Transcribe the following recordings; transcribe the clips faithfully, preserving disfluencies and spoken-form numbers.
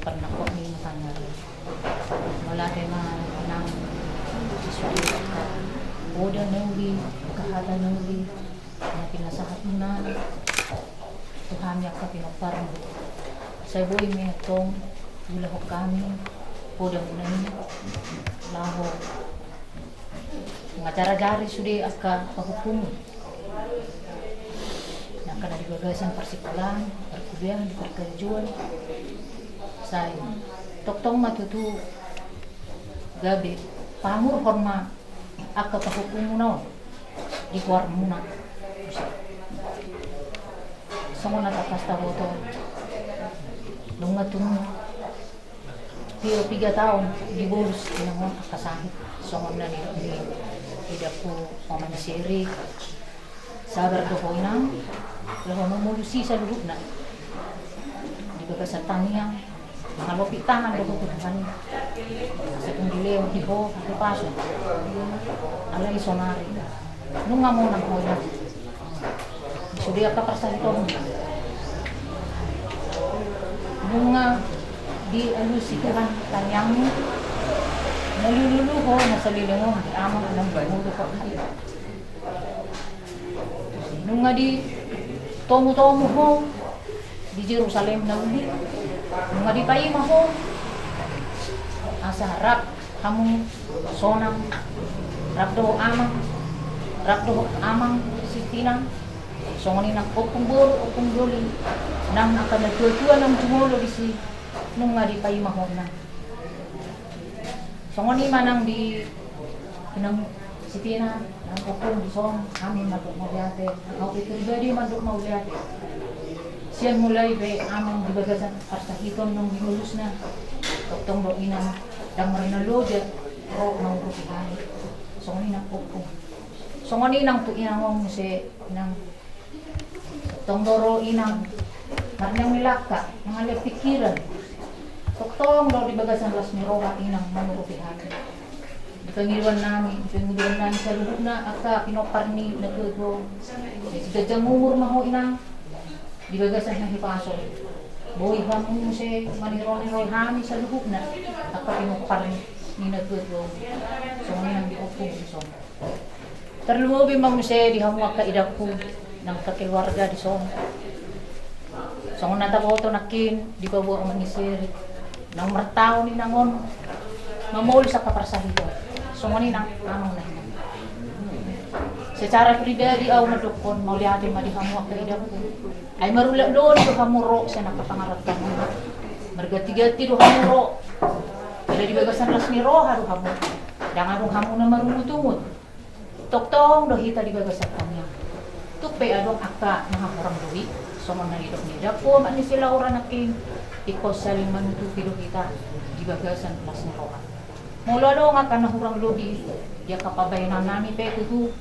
Pernah kok ni matanya. Mauliate ma nang sisuai angka poda na uli, angka hata na uli na pinasahat muna tu hami angka pinomparmu. Sai boi ma antong diulahon hami poda muna i laho mangajar-ajari sude angka pahompunmu. Angka na di bagasan parsikolaan, parkuliahan, di parkarejoan. Sai tongtong ma tutu gabe pangurhon ma angka pahompunmuna on di goarmuna. Songon na tangkas taboto, nunga tung piro piga taon dibolus inang on angka sahit, songon na nidok ni idakku, Oma ni si Erik. Sabar do ho inang, laho mamolusi saluhutna di bagasan tangiang, mangalopi tangan do ho tu Tuhan i. Asa tung dilehon di ho hahipason. Alai sonari nunga monang ho inang. Sude angka parsahitonmu, nunga dialusi Tuhan tangiangmu. Na lululu ho na saleleng on di amang na mangolu ho. Nunga ditomutomu ho di Jerusalem na uli. Nunga dipaima ho asa rap hamu sonang, rap dohot amang, rap dohot amang Sitinang. Songon i nang ompung boru, ompung doli, nang angka natuatua naung jumolo disi, nunga dipaima ho inang. Songon i ma nang di inang Sitinang, nang ompung dison, hami mandok mauliate, au pe pribadi mandok mauliate. Sian mulai be amang di bagasan parsahiton naung dimolusna, tongtong do inang ndang marnaloja ro mangurupi hami. Songon i nang ompung. Songon i nang tu inang on muse, inang. Tong do ro inang marniang ni langka, mangalean pikiran. Tongtong do di bagasan las ni roha inang mangurupi hami. Di pangidoan nami, di pangidoan nami saluhutna angka pinompar ni natuatua on. Sai siganjang umur ma ho inang di bagasan hahipason. Boi hamu muse maniroi-roi hami saluhutna angka pinompar ni natuatua on. Songon i nang di ompung dison. Tarlumobi ma muse di hamu angka idakku, nang angka keluarga dison. Songon na taboto nangkin dipaboa Oma ni si Erik, naung martaon inang on mamolus angka parsahiton. Songon i nang amang na hinan. Secara pribadi au mandokkon mauliate ma di hamu angka idakku. Ai marulakloli do hamu ro sian angka pangarantoan. Margantiganti do hamu ro. Jala di bagasan las ni roha do hamu. Ndang adong hamu na marungutungut. Tongtong do hita di bagasan tangiang. Tung pe adong angka na hurang lobi, songon na nidok ni idakku, Oma ni si Laura nangkin, ingkon saling manutupi do hita di bagasan las ni roha. Molo adong angka na hurang lobi di angka pambahenan nami pe tutu,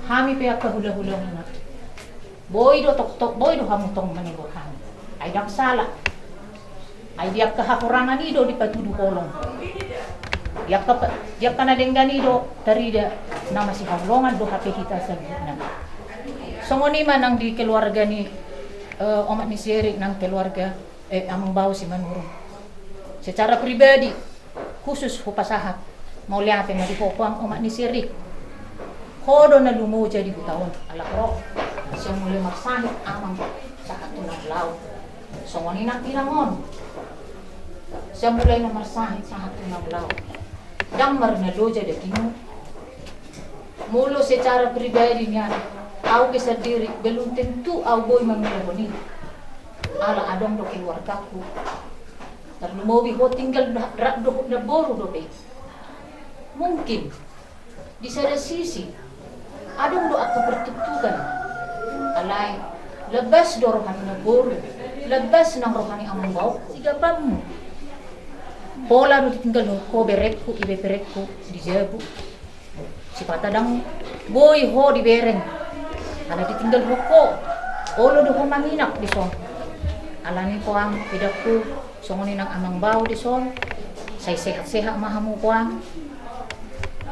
hami pe angka hulahulamuna. Boi do tongtong, boi do hamu tong manegor hami. Ai ndang sala. Ai di angka hahurangan i do dipatudu holong. Di angka pa-, di angka na denggan i do tarida na masihaholongan do hape hita saluhutna. Songon i ma nang di keluarga ni, eh, Oma ni si Erik nang keluarga, eh, Amang Bao Simanurung. Secara pribadi, khusus hupasahat mauliate ma di ho puang Oma ni si Erik. Ho do na lumoja di huta on, ala ro. Sian mulai marsahit amang sahat tu na laho. Songon i nang inang on. Sian mulai na marsahit sahat tu na laho. Ndang marnaloja dagingmu. Molo secara pribadi nian, au pe sandiri belum tentu au boi mangulahon i. Ala adong do keluargaku. Tarlumobi ho tinggal da-, rap dohot naboru dope. Mungkin di sada sisi adong do angka pertuktukan. Alai lambas do roha ni naboru, lambas nang roha ni amang baoku. Sigapanmu. Pola do ditinggalhon ho berengku, ibeberengku di jabu. Sipata ndang boi ho dibereng. Ala ditinggalhon ho. Olo do ho manginak dison. Alani puang idakku, songon i nang amang bao dison. Sai sehat-sehat ma hamu puang.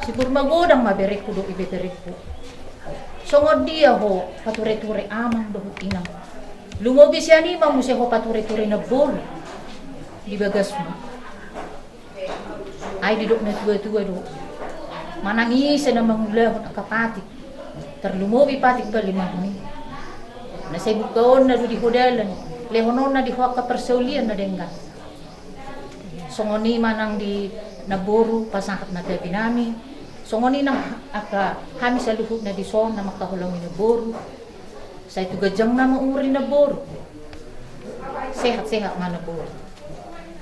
Sipur magodang ma berengku dohot ibeberengku. Songon dia ho pature-ture amang dohot inang. Lumobi sian i ma muse ho pature-ture naboru. di bagasmu. Ai didok na tua-tua do, manang ise na mangulahon angka patik, tarlumobi patik palimaon i, na sai bukaonna do di ho dalan, lehononna di ho angka parsaulian na denggan. Songon i manang di namboru pasahat na gabe nami, songon i nang angka hami saluhutna dison na mangkaholongi namboru. Sai tu ganjang nama umur ni namboru. Sehat-sehat ma namboru.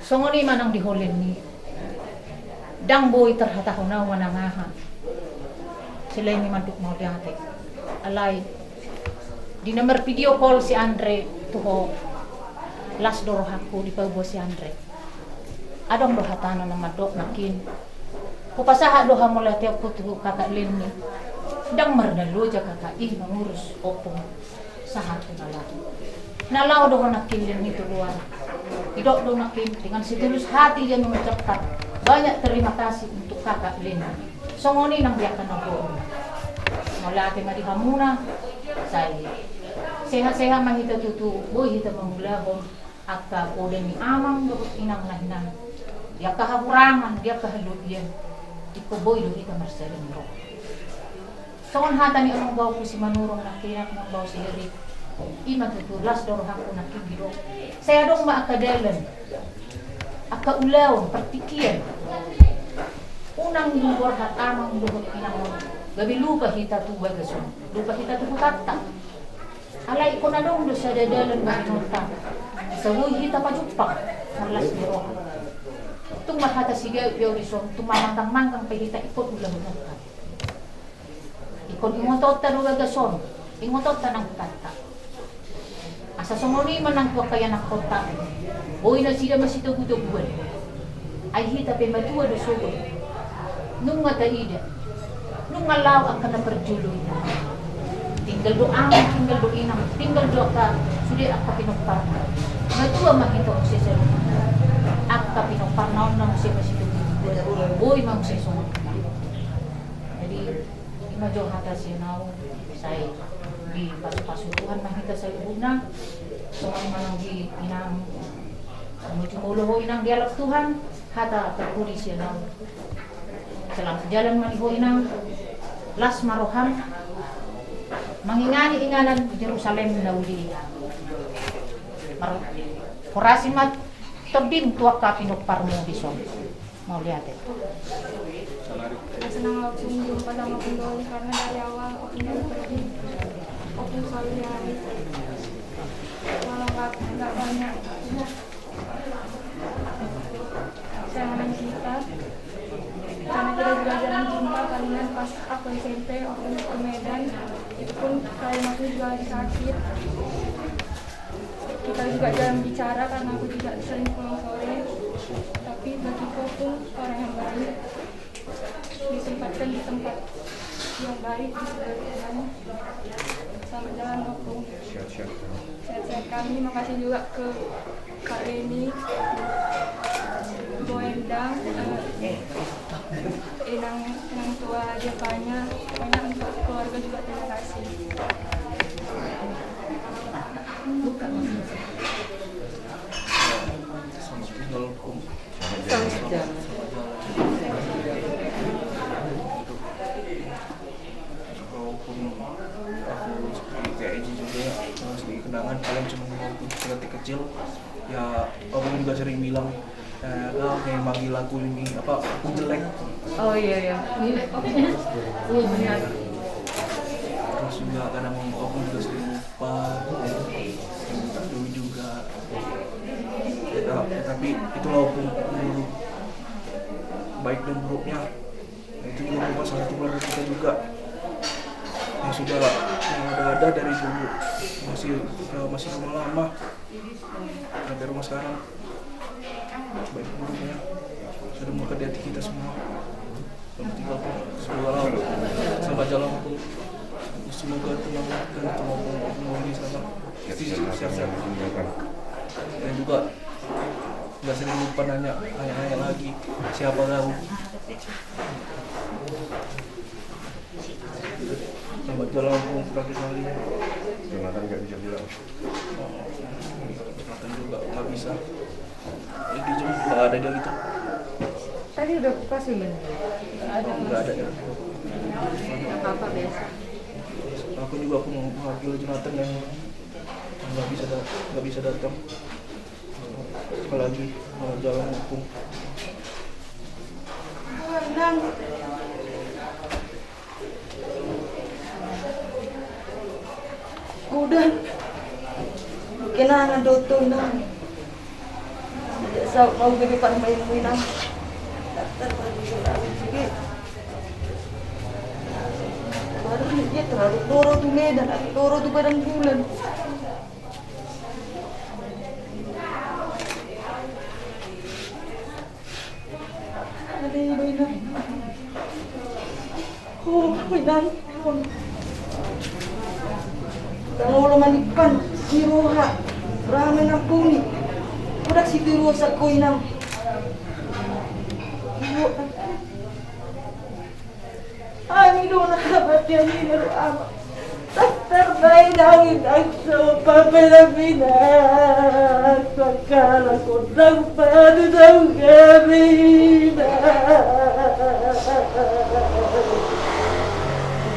Songon i manang di ho Lenny. Ndang boi tarhatahon au manang aha. Selain ni mandok mauliate. Alai di na marvideo call si Andre tu ho, las do rohangku dipaboa si Andre. Adong do hatana na mandok nangkin. Hupasahat do hamauliateonku tu kakak Lenny. Ndang marnaloja kakak i mangurus ompung sahat tu na laho. Na laho do ho nangkin Lenny tu luar. Didok do nangkin dengan setulus hati dia mengucapkan banyak terima kasih untuk kakak Lenny. Songon i nang di angka namboru. Mauliate ma di hamuna. Sai sehat-sehat ma hita tutu, boi hita mangulahon angka poda ni amang dohot inang na hinan. Di angka hahurangan, di angka halobian, ingkon boi do hita marsada ni roha. Songon hata ni amangboruku si Manurung nangkin, amangboru si Erik. I ma tutu las do rohangku nangkin didok. Sai adong ma angka dalan, angka ulaon, partingkian. Unang diborhat amang dohot inang on gabe lupa hita tu bagas on, lupa hita tu hutanta. Alai ingkon adong do sada dalan bahenonta. Sai boi hita pajumpang marlas ni roha. Tung marhata sigaut be au dison, tung mamanggang-manggang pe hita ingkon ulahononta. Ingkon ingotonta do bagas on, ingotonta nang hutanta. Asa songon i ma nang tu angka ianakhonta. Boi nasida masitogu-toguan. Ai hita pe matua do sogot. Nunga taida. Nunga laho angka na parjolo i. Tinggal do amang, tinggal do inang, tinggal do angka sude angka pinomparna. Matua ma hita muse saluhutna. Angka pinomparna on na muse masitogu-toguan. Boi ma muse songon i. Jadi, i ma jo hata sian au, sai dipasu-pasu Tuhan ma hita saluhutna. Songon i ma nang di inang, molo ho inang dialap Tuhan, hata tarpudi sian au. Selamat jalan ma di ho inang, las ma roham, mangingani inganan Jerusalem na uli i. Mar-, horasi ma tondim tu angka pinomparmu dison. Mauliate. Senang aku jumpa sama Bung Doli karena dari awal aku ingin pergi. Aku selalu nyari. Walau nggak, nggak banyak kenangan kita. Karena kita juga jarang jumpa, palingan pas aku S M P, waktu ke Medan, itu pun kalian aku juga lagi sakit. Kita juga jarang bicara karena aku juga sering pulang sore. Tapi bagiku pun orang yang baik, ditempatkan di tempat yang baik di sebelah Tuhan. Selamat jalan, Opung. Sehat-sehat. Sehat-sehat kami. Makasih juga ke Kak Leni, Bo Endang, eh, Inang, Inang Tua Jevanya, pokoknya untuk keluarga juga terima kasih. Selamat tinggal, Om. Selamat jalan. Walaupun aku seperti kayak ini juga, eh, sedikit kenangan, paling cuma waktu kecil, ya, Opung juga sering bilang, eh, kau kayak manggil aku ini, apa, aku jelek. Oh, iya, iya. Iya, benar. Terus juga kadang Opung juga sering lupa, ya, sering minta duit juga. Ya, ta-, ya, tapi itulah Opung, Opung dulu. Baik dan buruknya. Nah, itu juga merupakan salah satu keluarga kita juga yang sudah, yang ada-ada dari dulu, masih, eh, masih rumah lama sampai rumah sekarang. Baik buruknya sudah melekat di hati kita semua. Yang penting, Opung, semoga, selamat jalan, Opung. Semoga tenang dan tenang, Opung, di sana. Sehat-sehat. Dan juga nggak sering lupa nanya, nanya-nanya lagi siapa kau. Selamat jalan, Opung, terakhir kali. Jumatan nggak bisa pulang. Jumatan juga nggak bisa. Ini Ada gitu. Tadi udah aku kasih, Lin. Nggak ada. Nggak ada ya. Nggak apa-apa, biasa. Aku juga, aku mau mewakili Jonathan yang nggak bisa dat-, nggak bisa datang. Apalagi mau jalan hukum. Godang. Kenangan do tu, Inang. Saut mau gede parmainmu, Inang. Baru dia terlalu doro tu Medan, doro tu Padang Bulan. Ade, Inang. Oh, Inang. Tangolo manimpan ni roha. Roha mangampuni. Godang situru on sangko, Inang. Hami do na mate, hami do ama. Ndang tarbaen hami, Inang, so pambaenanmi, Inang. Sangkala so ndang patuduhon hami, Inang.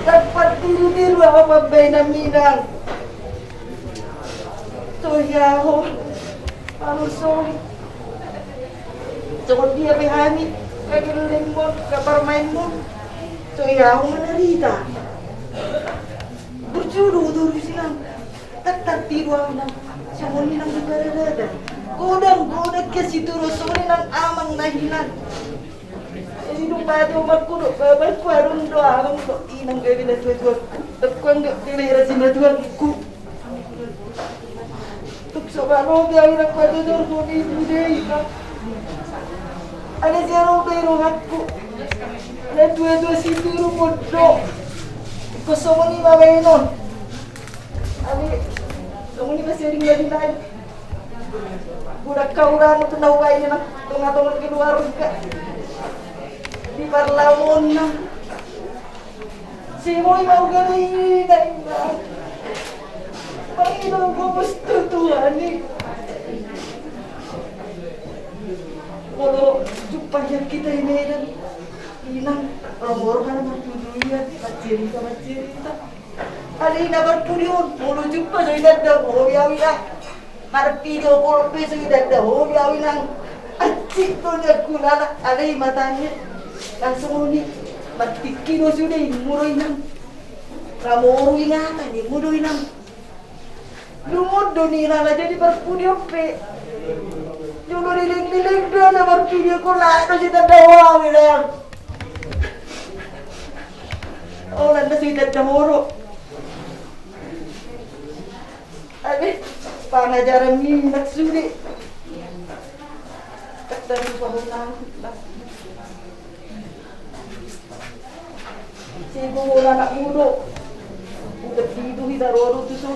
Ndang partidutidu ahu pambaenanmi, Inang. So hea ho. Alu soli. Songon dia pe hami, kagellenghon, kaparmaenhon. So hea ho manarita. Burju do torus, Inang. Ndang tartidu ahu, Inang. Songon i nang di paradaton. Godang, godang ke situru songon i nang amang na hinan. Jadi dung mate omakku dohot bapakku, adong do amang dohot inang gabe natuatuangku. Tekuang do dilehon simatuangku. Tung so balo be ahu, Inang, patuduhon ibu dei, Inang. Alai sian on do i rohangku. Natuatua situru mondok. Ingkon songon i ma baenon. Alai songon i ma sian i na di lain. Godang haurangon tu na hubaen, Inang, tongatonga keluarga. Di parlamoonna. Sai boi ma hugabe ina, Inang. Mangido gomos tu Tuhan i. Molo jumpa hita di Medan, Inang, ro ma rohana martuduian, marcerita, marcerita. Alai na parpudi on, molo jumpa so ditanda ho be ahu, Inang. Marpidi ho pe so ditanda ho be ahu, Inang. Anjing do nian hulala, alai matanya. Langsung ni, martingki do sude, immu do, Inang. Ra moru ingatan, immu do, Inang. Lungun do ni hulala jadi parpudi on pe. Jolo leleng-leleng do na marpidi on, laho do so ditanda ho ahu, Inang. Holan do so ditanda ho ro. Ade, pangajaran ni anak sude. Kata ni pahunang. Sai boi anak mudo. Udah tidur di darodo tu so.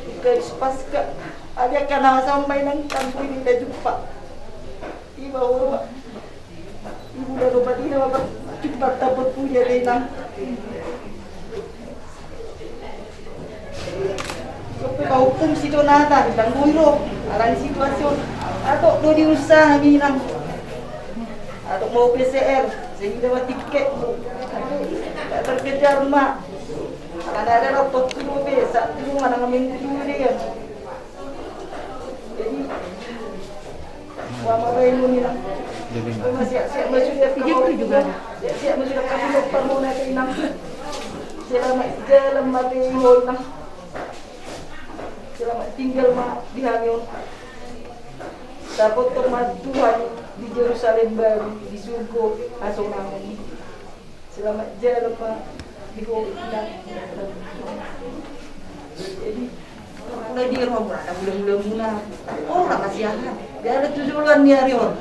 Ikan sepaska. Ade, kana sama inang kampung ini dah jumpa. Iba urba. Ibu da dopat ina ma par-, partampot puja da inang. Sope pahukum si Jonathan, tanggoi ro, alani situasi on. Atok do diusaha hami inang. Atok mau P C R, sehingga ma tiket. Tak terkejar ma. Alana ada rapat tu dope, saat tu manang minggu dulu dia. Jadi, mama bae muni nang. Jadi, mama siap-siap masuk dia. Video itu juga ada. Siap-siap masuk dia, kasih dokter mau naik inang. Selamat jalan mati inang. Selamat tinggal ma di hami on. Dapot ma Tuhan di Jerusalem baru, di surgo hasonangan. Selamat jalan ma di ho inang. Jadi, mulai di rumah muna, ada mulai-mulai muna. Oh, orang kasihan. Dia ada tujuh bulan di hari on.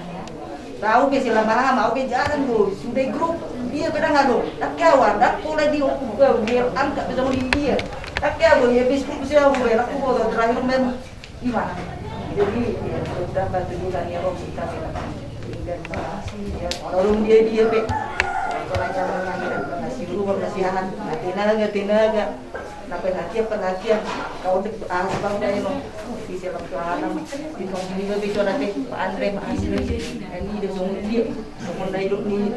Tahu ke selama lama, oke jalan tuh. Sudah grup, dia pedang ado. Tak kawan, tak mulai di dia angkat ke sama dia. Tak kawan, ya Facebook saya mulai aku terakhir main. Ima. Jadi, ya, tambah tujuh kali ya, Rob, kita kira. Tinggal, ya, orang dia, dia, pe. Kalau acara yang kita masih rumah, masih ahan. Nah, tenaga, tenaga. Na perhatian, perhatian. Kau cek, ah, sebab dia, no. Bisa langsung alam. Di tong ini lebih suara teh, Pak Andre, Pak Andre. Ini dia songon dia. Songon dia hidup ni.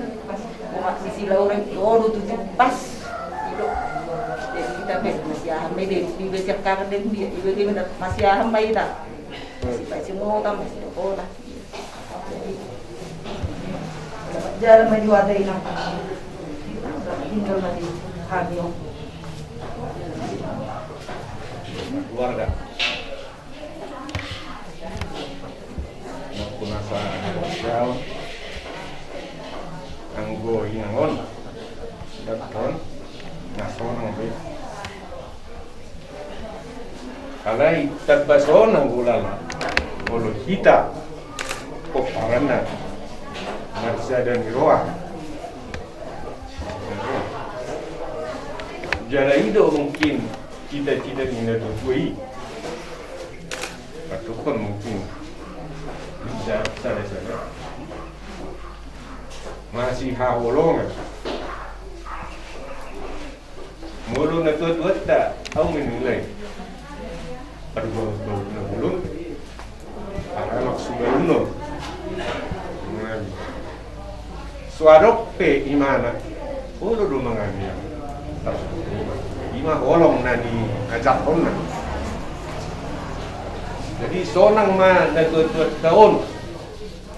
Cuma sisi Laura, oh, tujuh pas. Hidup. Jadi kita pe, masih aham, dia, dia, dia cakar, dia, dia, dia, dia, masih aham, dia. Masih, masih mau tambah, masih sekolah. Jadi, jalan maju ada inang. Tinggal maju kami, oh. Keluarga. Aku nasa siaon. Anggo inang on. Daton. Nasonang be. Alai tamba sonang ulala. Molo hita pomparanna marsada ni roha. Jala i do mungkin cita-cita ni natuatua i. Patuhon mungkin bisa sada-sada masihaholongan. Molo natuatuanta, au menilai. Paduahon na bolon. Aha maksudna? So adong pe imana. Olo do manganiaya. Ima holong na niajarhonna. Jadi sonang ma natuatuanta on.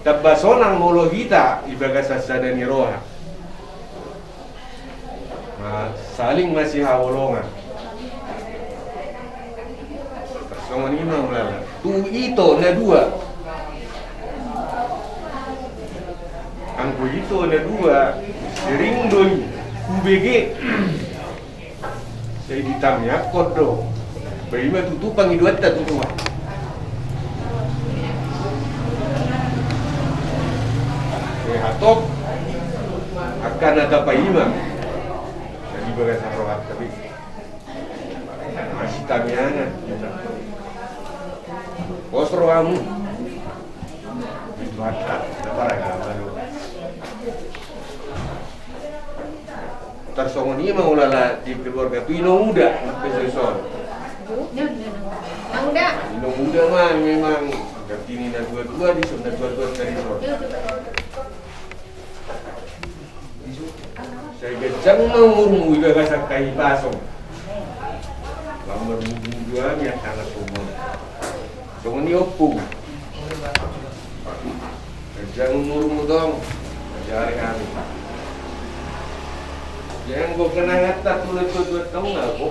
Tamba sonang molo hita di bagasan sada ni roha. Saling masihaholongan. Tarsongon i ma ulala. Tu ito na dua. Anggo ito na dua, sering do i hubege. Sai ditangiangkon do. Paima tutu pangidoanta tu Tuhan. Sai hatop angka na tapaima. Jadi bagasan rohanta be. Masitangiangan. Pos rohamu. Itu ada, ada para agama do. Tarsongon i ma ulala di keluarga tu inong uda, pe so dison. Inong uda. Inong uda ma memang, ganti ni natuatua dison, natuatua dison. Sai ganjang ma umurmu di bagasan hahipason. Lam marmudu-mudu hami angka na sombong. Songon i ompung. Ganjang umurmu tong. Ajari hami. Janggo kenanganta tu natuatuanta on, anggo.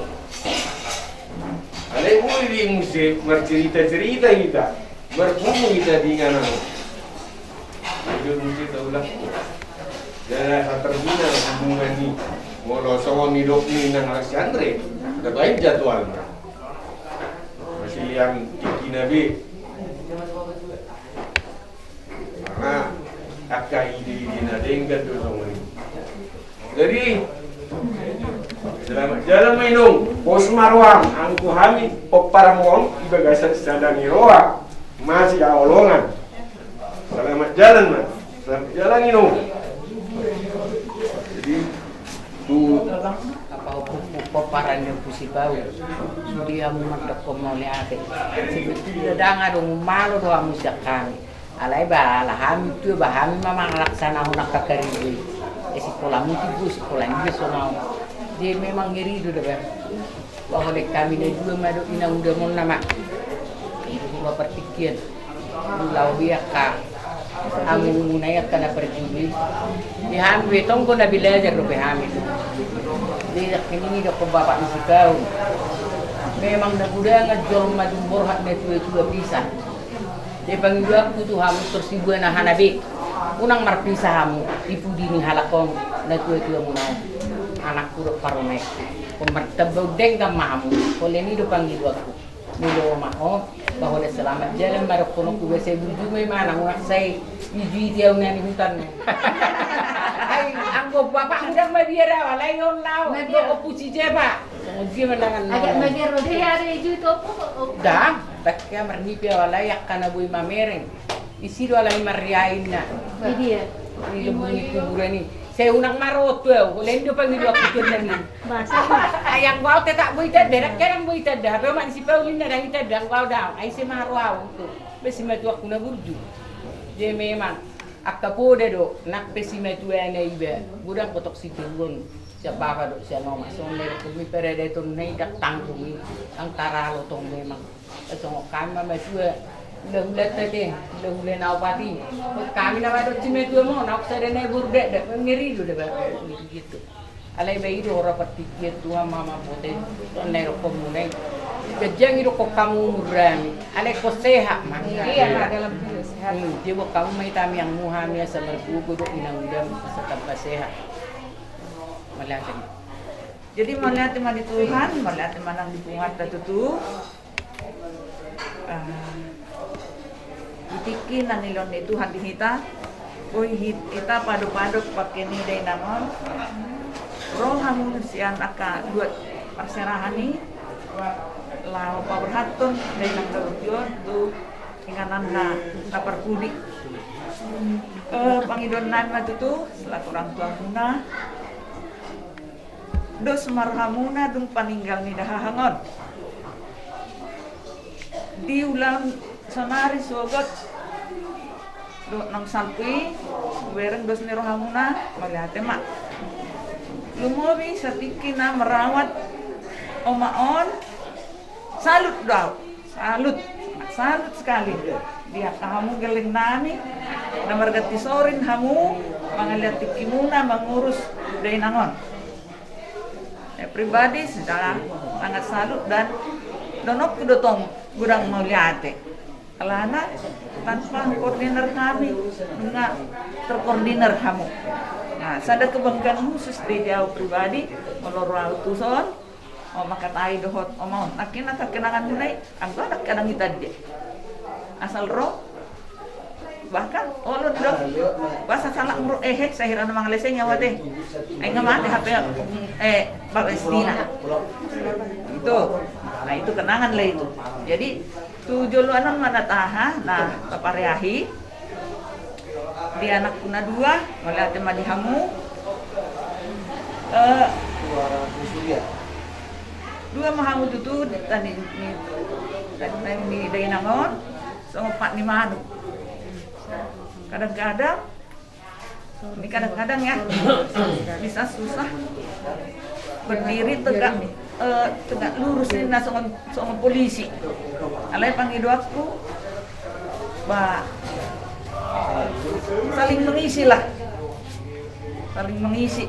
Alai boi be muse marcerita-cerita hita. Marpungu hita di inganan. Ido muse taulak. Jala saterbina hubungan i. Molo songon nidok ni inang Alexandre, tabaen jadwalna. Masiliang tingkina be. Karena angka ide-ide na denggan do songon i. Jadi, selamat jalan ma inong. Pos ma roham, anggo hami pomparanmu on di bagasan sada ni roha masihaholongan. Selamat jalan ma. Selamat jalan inong. Jadi tu apa, pomparan ni Ompu Sipau. Sude hamu mandok mauliate. Sebetulna ndang adong, malo do hamu sian hami. Alai ba ala hami tu, ba hami ma mangalaksanahon angka karejo i. E, sikola muti gue, sikola i songon on. Jadi memang ngeri do da ba. Bahwa oleh hami na dua ma do inang uda muna ma. Ido dua partingkian. Lao be angka amangmuna i angka na parjolo i. Di hami be tong do na belajar dope hami tu. Jadi angka i nidok bapak ni Sipau. Memang na godang jolma dung borhat natuatua pisah. Jadi pangidoanku tu hamu tor sibuan ahana be, unang marpisah hamu di pudi ni halak on, natuatuamuna on. Anakku dohot parumaenku, martamba denggan ma hamu. Holan i do pangidoanku. Molo ma on, ba holan selamat jalan ma dohononku, ba sai burju ma imana, unang sai ijuiti au na ni hutan. Ai anggo bapak ndang mabiar au, alai on laho dohot Ompu si Jeba. Songon dia manangan. Agak mabiar do dia, ada ijuiti Ompu. Ndang. Takke marnipi au, alai angka na boi mamereng. Isi do alai marriainna. Di dia? Di lambung ni kuburan i. Sai unang maro tu au, holan do pangidoanku tu nangkin. Ai anggo au tetap boi tanda, ndang hea ndang boi tanda, hape omak ni si Paulina ndang itanda anggo au dao, ai sai maro au tu. Ba simatuangku na burju. Jadi memang angka poda do nang pe simatuana iba, godang hotok sitiruon sian bapa dohot sian omak, songon na idokkon i paradaton na i ndang tanggung i, ndang taralo tong memang. Songon hami ma matua, hulahulanta te, hulahula na opat i. Hami na mandok simatuam on, ahu sada na i boru dakdak, ngeri do daba, ngeri gitu. Alai ba i do hora partingkian tu hamu amangboru, songon na idokkon muna i. Ganjang idokkon hamu umur hami, alai ingkon sehat ma. Iya, na dalam sehat. Hmm, jadi buat hamu ma i tamiangmu hami asa margogo dohot inangmudam asa tamba sehat. Mauliate ma. Jadi mauliate ma di Tuhan, mauliate ma nang di punguanta tutu. Ah, di tingki na nilehon ni Tuhan di hita, boi hit-, hita padopadop pangke ni dainang on. Ro hamu sian angka dua parserahan i, laho paborhathon dainang daodio tu inganan na, na parpudi. Eh, pangidoan nami ma tutu selaku orang tua muna. Dos ma rohamuna dung paninggal ni dahahang on. Di ulaon saonari sogot dohot naung salpu i, hubereng dos ni rohamuna, mauliate ma. Lumobi satingki na merawat omak on, salut do au. Salut, salut sekali. Di angka hamu gelleng nami, na marganti sorin hamu, mangalean tingkimuna mangurus dainang on. Eh, pribadi, secara sangat salut dan dohononku do tong godang mauliate. Alana tanpa koordinir hami, nunga terkoordinir hamu. Nah, sada kebanggaan khusus di au pribadi, molo ro au tuson, omak, hatai dohot omak on. Nangkin angka kenangan muna i, anggo anak kadang itanda. Asal ro, bahkan olo do. Bahasa salah muruk, ehe, sahira na mangalesei nyawa te. Ai nga mate hape, eh, bapa istina. Itu. Nah, itu kenangan lah itu. Jadi, tu joloan on ma na taha, na tapareahi. Di anakku na dua, mauliate ma di hamu. Eh, dua ma hamu tutu, di tani ni, tani ni dainang on, songon pat ni manuk. Kadang-kadang, ini kadang-kadang ya, bisa susah berdiri tegak, eh, tegak lurus ini, nah, songon, songon polisi. Alai pangidoanku, ba, saling mengisi lah. Saling mengisi.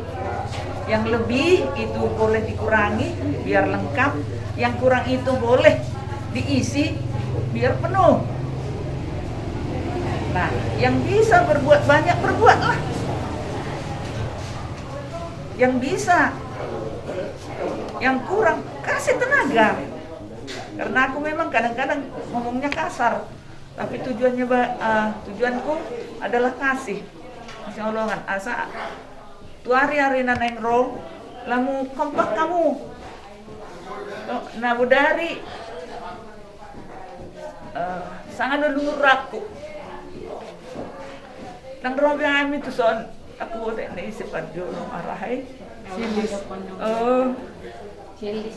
Yang lebih itu boleh dikurangi, biar lengkap. Yang kurang itu boleh diisi, biar penuh. Nah, yang bisa berbuat banyak, berbuatlah. Yang bisa, yang kurang, kasih tenaga. Karena aku memang kadang-kadang ngomongnya kasar, tapi tujuannya ba-, eh, tujuanku adalah kasih. Masya Allah, kan, asa tu ari-ari na naeng ro, lamu kompak hamu. Na bodari, eh, sanga do luhut rohangku. Ndang ro be hami tuson, aku botek ni si parjolo marahai. Silis. Oh. Silis.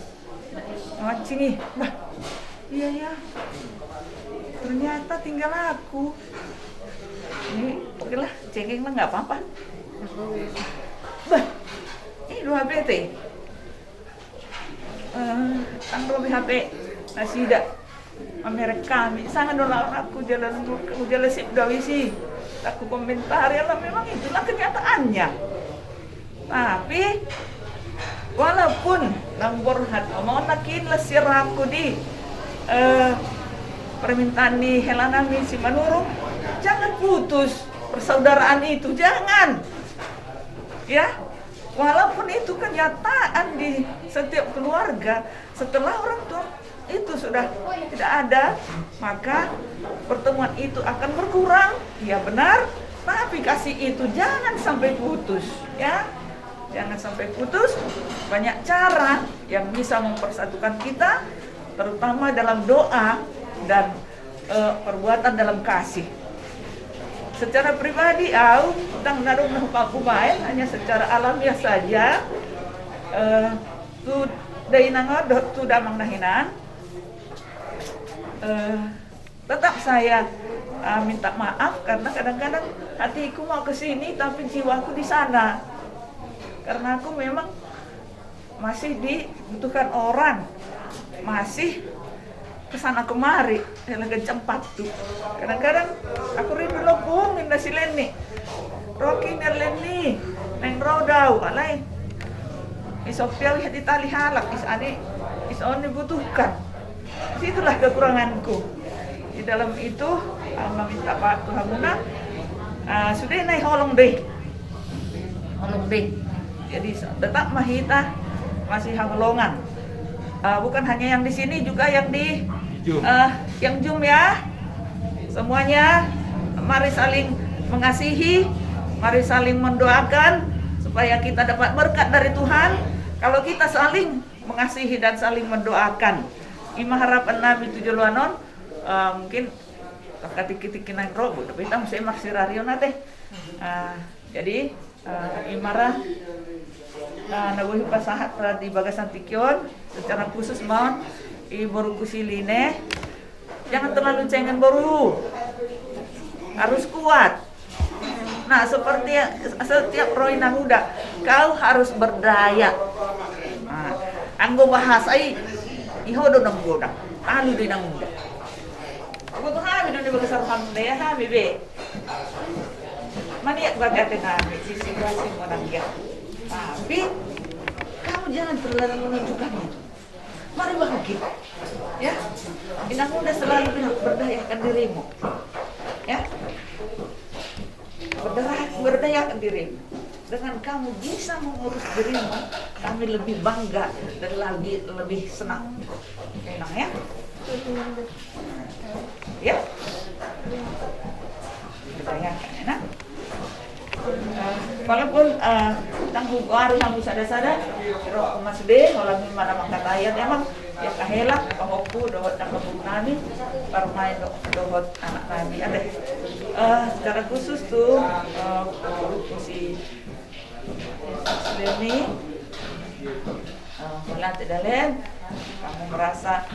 Mancing i. Bah. Iya, iya. Ternyata tinggal aku. Ini, oke lah, cengeng lah, nggak apa-apa. Bah. Ini dua H P te. Eh, ndang ro be hape nasida mamereng hami. Sanga do laon aku jala, aku jala sip do au isi. Aku komentari, ala memang itulah kenyataannya. Tapi, walaupun naung borhat omak on, nangkin las sirangku di, eh, permintaan ni hela nami si Manurung, jangan putus persaudaraan itu, jangan. Ya, walaupun itu kenyataan di setiap keluarga, setelah orang tua itu sudah tidak ada, maka pertemuan itu akan berkurang. Ya benar, tapi kasih itu jangan sampai putus, ya. Jangan sampai putus. Banyak cara yang bisa mempersatukan kita, terutama dalam doa dan, eh, perbuatan dalam kasih. Secara pribadi, au ndang na adong na hupakubaen, hanya secara alamiah saja. Eh, tu dainang on dohot tu damang dahinan, eh, tetap saya, eh, minta maaf karena kadang-kadang hatiku mau ke sini tapi jiwaku di sana. Karena aku memang masih dibutuhkan orang, masih kesana kemari, ela gancang patu. Kadang-kadang aku rindu lopung inda si Leni. Rocky, ni Leni, naeng ro do au, alai ison pe au i hati tali halak, is ani, is on dibutuhkan. Situlah kekuranganku. Di dalam itu, au meminta maaf tu hamuna. Ah, sude na i, holong do i. Holong do i. Jadi, tetap ma hita masihaholongan. Ah, bukan hanya yang di sini, juga yang di, ah, yang Zoom ya. Semuanya, mari saling mengasihi, mari saling mendoakan supaya kita dapat berkat dari Tuhan. Kalau kita saling mengasihi dan saling mendoakan, i ma harapan nami tu joloan on. Eh, mungkin angka tingki-tingki naeng ro, bodo pe hita muse marsirarion ate. Eh, jadi, eh, i ma ra, eh, na boi hupasahat ra di bagasan tingki on, secara khusus ma on, i boruku si Leni. Jangan terlalu cengeng, boru. Harus kuat. Nah, seperti setiap ro inang uda, kau harus berdaya. Nah, anggo bahasa i, i ho do na manggoda, talu do inang uda. Anggo tu hami do na di bagasan roham, daya hami be. Maniak bagate nami, di situasi manang dia. Tapi, kau jangan terlalu menunjukkan itu. Mari bangkit. Ya. Inang uda selalu bilang, berdayakan dirimu. Ya. Berdayakan dirimu. Dengan kamu bisa mengurus dirimu, kami lebih bangga dan lagi lebih senang. Inang ya. Ya. Berdayakan, Inang. Walaupun, eh, ndang hugoari hamu sada-sada, ro ma sude, holan i ma na mangkatai, emang, ya, angka hela, pahompu dohot angka boru nami, parumaen do-, dohot anak nami. Ate, eh, secara khusus tu, eh, boruku si Leni, eh, mauliate da Len, kamu merasa,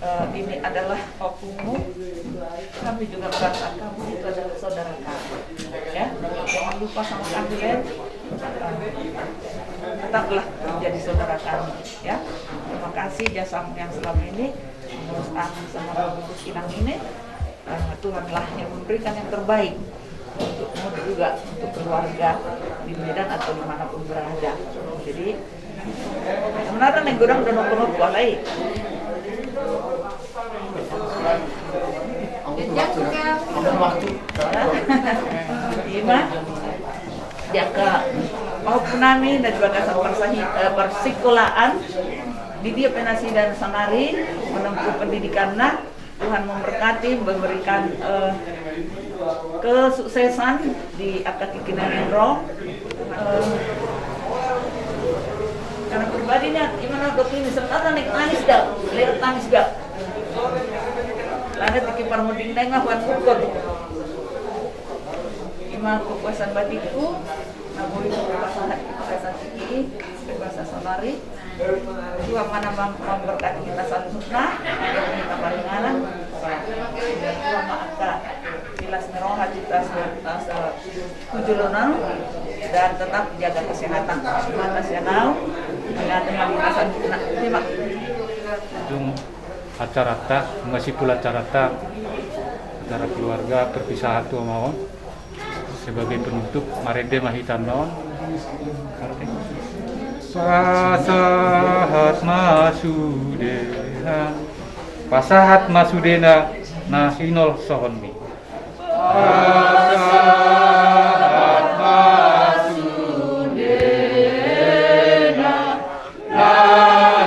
eh, ini adalah opungmu, kami juga merasa kamu itu adalah saudara kami. Ya, jangan lupa sama kami, Len. Eh, tetaplah menjadi saudara kami, ya. Terima kasih jasamu yang selama ini mengurus Ani sama mengurus Inang ini. Eh, Tuhanlah yang memberikan yang terbaik untukmu juga, untuk keluarga di Medan atau dimanapun berada. Jadi, sebenarnya naeng godang do nopo-nopo, alai. Ima, dia ke pahompu nami na di bagasan parsahi-, eh, parsikolaan, di dia pe nasida saonari menempuh pendidikanna. Tuhan memberkati, memberikan, eh, kesuksesan di angka tingki na naeng ro. Eh, karena pribadi ni, ima na dok ini, sebenarnya naeng tangis da, lewat tangis da. Alana tingki parmonding naeng ma huan mukon. Ima kepuasan batikku, na boi hupasahat di bagasan tingki, di bagasan saonari. Tuhan ma na mem-, memberkati hita saluhutna, hita paringanan. Tuhan ma angka las ni roha hita sa-, sa-, tu joloan on, dan tetap jaga kesehatan. Mauliate sian au, mauliate ma di hita saluhutna. Terima. Ujung acaranta, nunga simpul acaranta, acara keluarga perpisahan tu ama on. Sebagai penutup, marende ma hita annon. Pasahat ma sudena, pasahat ma sudena na hinolsohonmi. Pasahat ma sudena na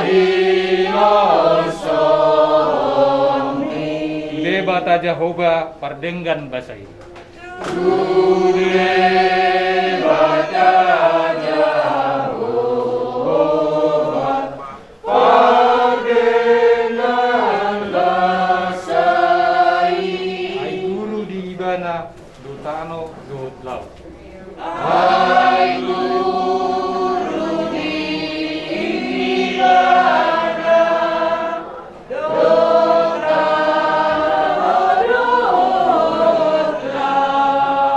hinolsohonmi. Debata Jahowa pardenggan basa i. Tu Debata Jahowa pardenggan basa i. Ai guru di ibana Tu tano dohot laut. Ai Guru ni Indrana, dohot tano dohot laut.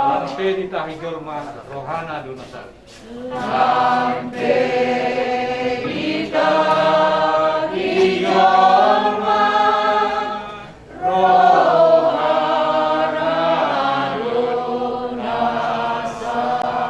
Lam pe ditahi jolma, rohana do na sala. Lam pe ditahi jolma, rohana do na sala.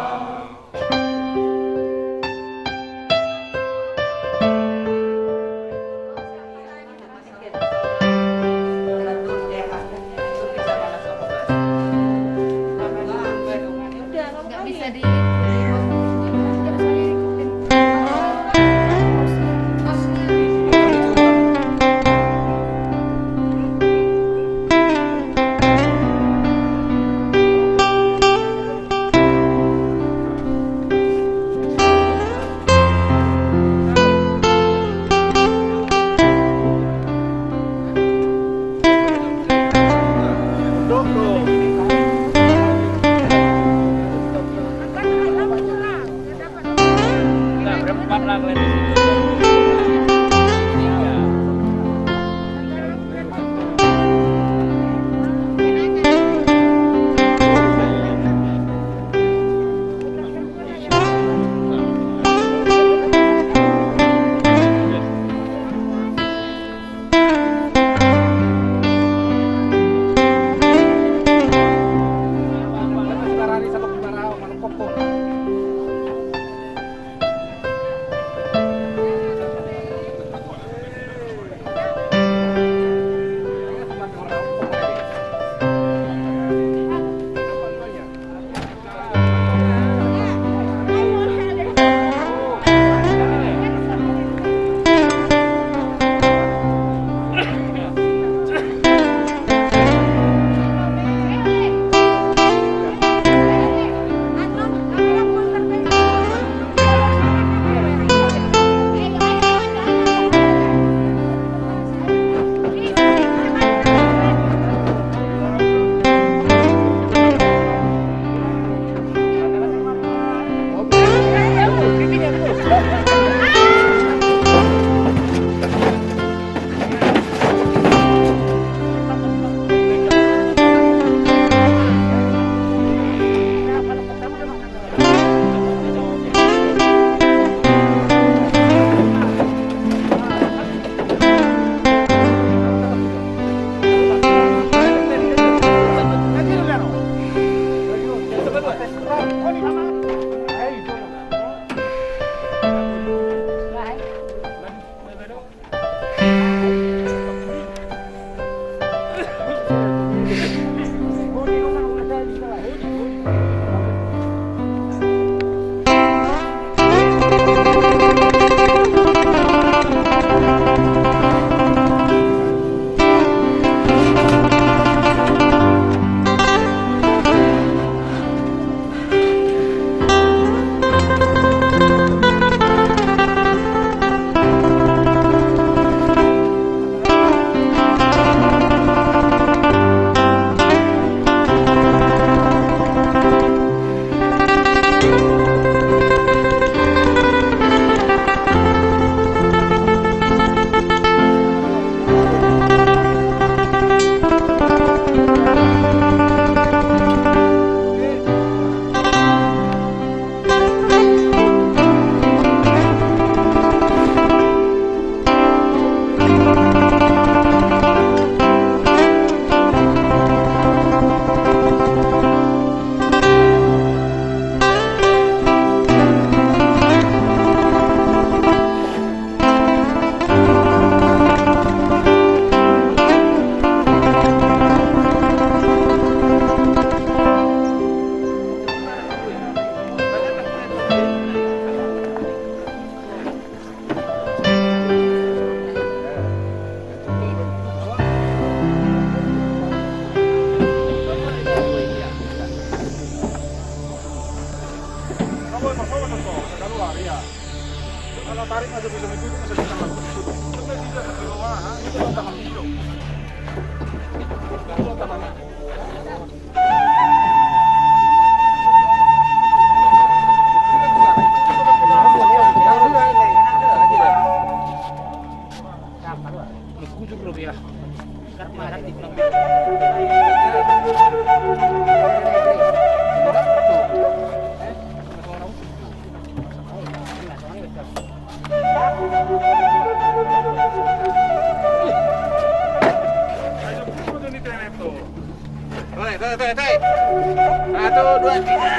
Baik, baik, baik, baik. Satu, dua, tiga.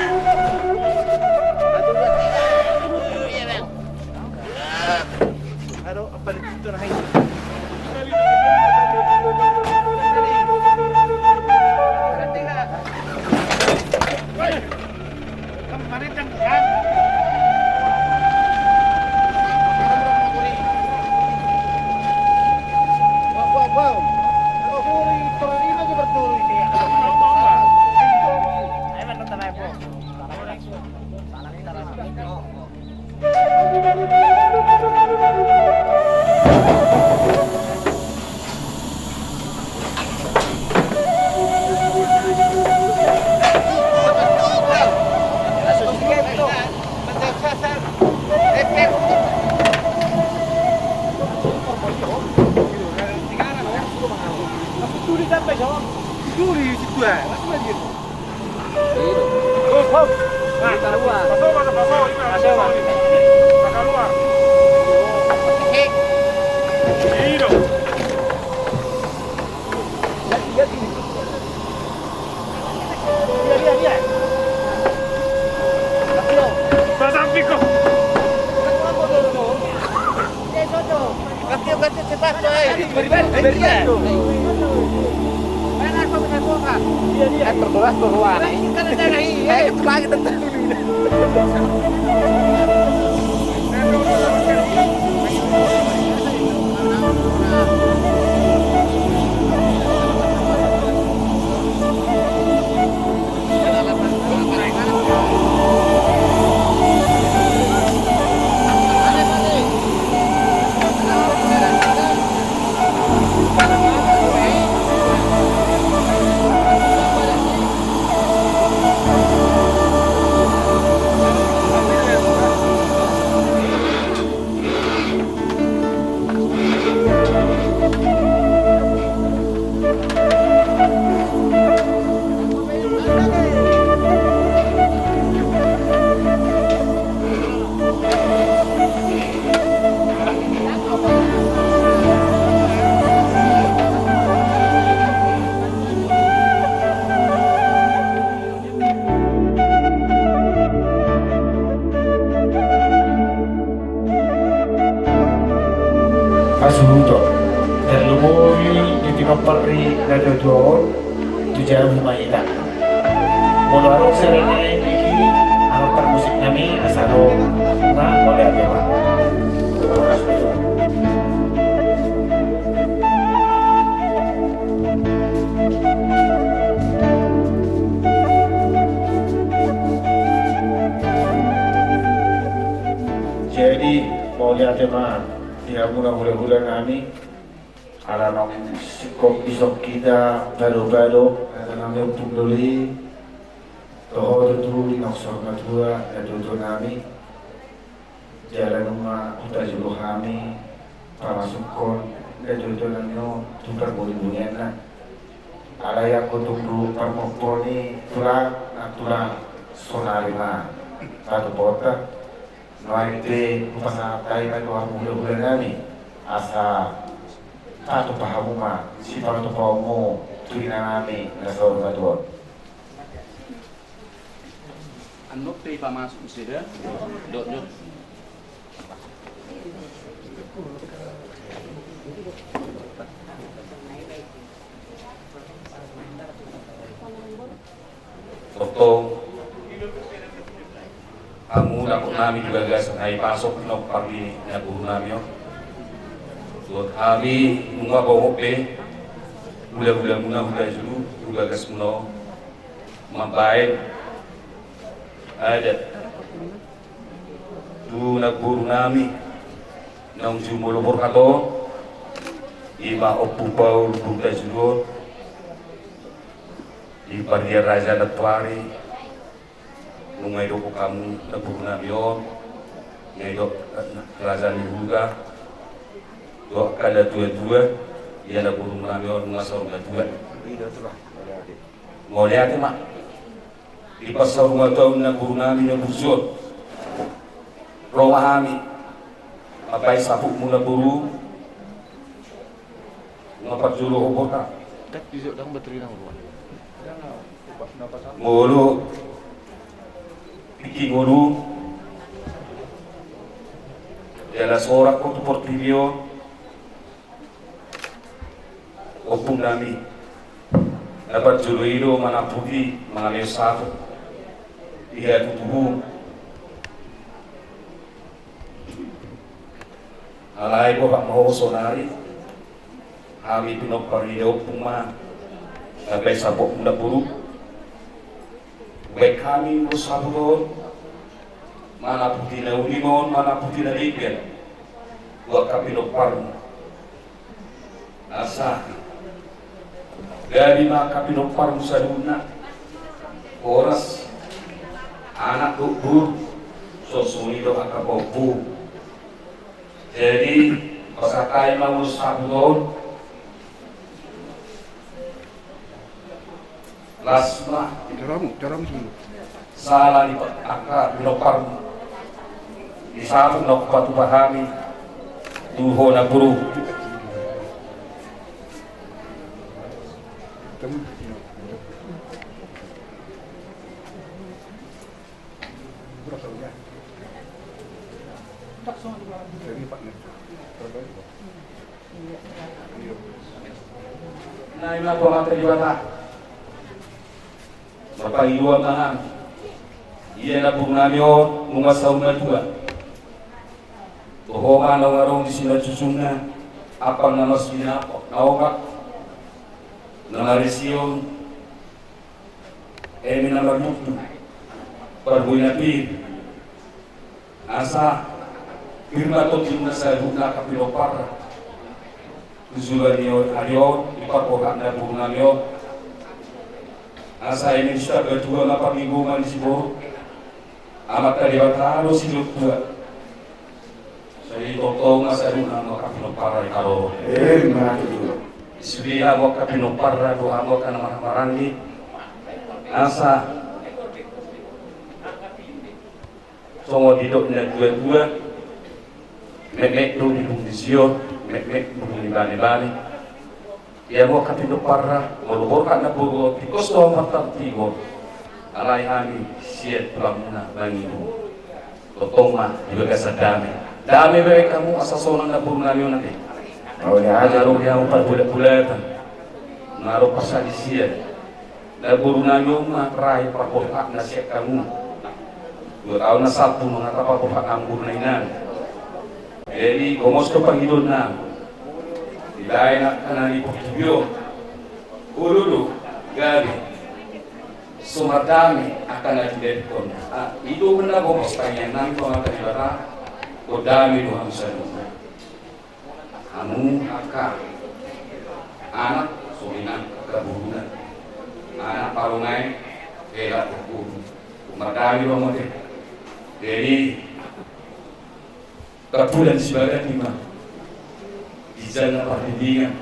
Satu, dua, tiga. Iya, Bang. Aduh, apa itu naik? Hasuhuton. Tarlumobi di pinompar ni na dua-dua on, tu jabu ma hita. Molo adong sere nai diki, anak parmusik nami, asa adong na mauliate ma. Jadi, mauliate ma di hamuna hula-hula nami, ala naung singkop dison hita pado-pado, ala naung ompung doli, toho tutu di naung saur matua, na dua-dua nami. Jala nunga hutajolo hami pamasukhon na dua-dua nami on tu parbuni-bunianna. Alai anggo tung parmompo ni tulang, na tulang sonari ma patupaonta. Nuaeng pe hupasahat hami ma tu hamu hula-hula nami, asa patupa hamu ma sipatupaonmu tu ina nami na saur matua on. Annon pe ipamasuk muse da. Dok, dok. Tongtong hamu dapot nami di bagasan hami pasok pinompar ni na boru nami on. Dohot hami nunga bongot be hula-hula muna, hula julu, tu bagas muna on. Mambaen adat tu na boru nami naung jumolo borhat on, ima Ompu Paul Burda Julu on, di Pardia Raja Nantuari. Nunga didok hamu na boru nami on, nunga didok Raja ni Huta, dohot angka na tua-tua, ia na boru nami on nunga saur matua. Mauliate ma. Di pansaur matua ni na boru nami na burju on, ro ma hami mambaen saputmu na boru. Nunga parjolo ho borhat. Tek di jok dang bateri nang ruan. Molo tingki ngolu jala sorak ho tu portibi on, ompung nami, na parjolo i do manamputi mangalehon sapu di hatutubu. Alai boha ma ho sonari, hami pinompar ni ompung ma na baen saput muna boru. Baen hami muna saput on, manamputi na uli ma on, manamputi na denggan, tu angka pinomparmu. Asa gabe ma angka pinomparmu saluhutna, horas, anak dohot boru, songon i do angka pahompu. Jadi pasahat hami ma muna saput on. Las ma. Sala ni angka pinomparmu, di sahat na hupatupa hami tu ho na boru. Na i ma tu Amanta Debata marpangidoan ma hami. Ia na boru nami on nunga saur matua, toho ma naung adong di simanjujungna ampang na marsinapot, na opat, na marisi on eme na marlundu, parbue na pir. Asa pir ma tondimuna saluhutna angka pinomparna tu joloan ni ari on, di parborhat na boru nami on. Asa eme ni sitambatua ma pangidoan ni siboru, Amanta Debata do sijolo tua. Sai tongtong ma saluhutna hamu angka pinomparna i, haroro. Ima tutu. Sude hamu angka pinomparna dohot hamu angka na marhahamaranggi. Asa songon didok ni natuatua, metmet do bulung ni sio, metmet bulung ni banebane. Ia hamu angka pinomparna, molo borhat na boru on, tingkos do hamu martantangan. Alai hami sian tulangmuna mangido, tongtong ma di bagasan dame. Dame baen hamu asa sonang na boru nami on ate. Nga adong di hamu parbulatbulatan, nga adong parsalisian. Na boru nami on ma terakhir parborhatna sian hamu. Dua taon na salpu nunga tapaborhat hamu boru nami. Jadi gomos do pangidoannami. Dibaen angka na di portibi on, olo do gabe so mardame angka na di portibi on. Ah, i do umbahen na gomos tangiangnami tu Amanta Debata, dohot dame do hamu saluhutna. Hamu angka anak, songon i nang angka boruna, anak palomaen, hela boru. Mardame do hamu ate. Jadi tampulan sibagandi ma, ginjang na pardenggan.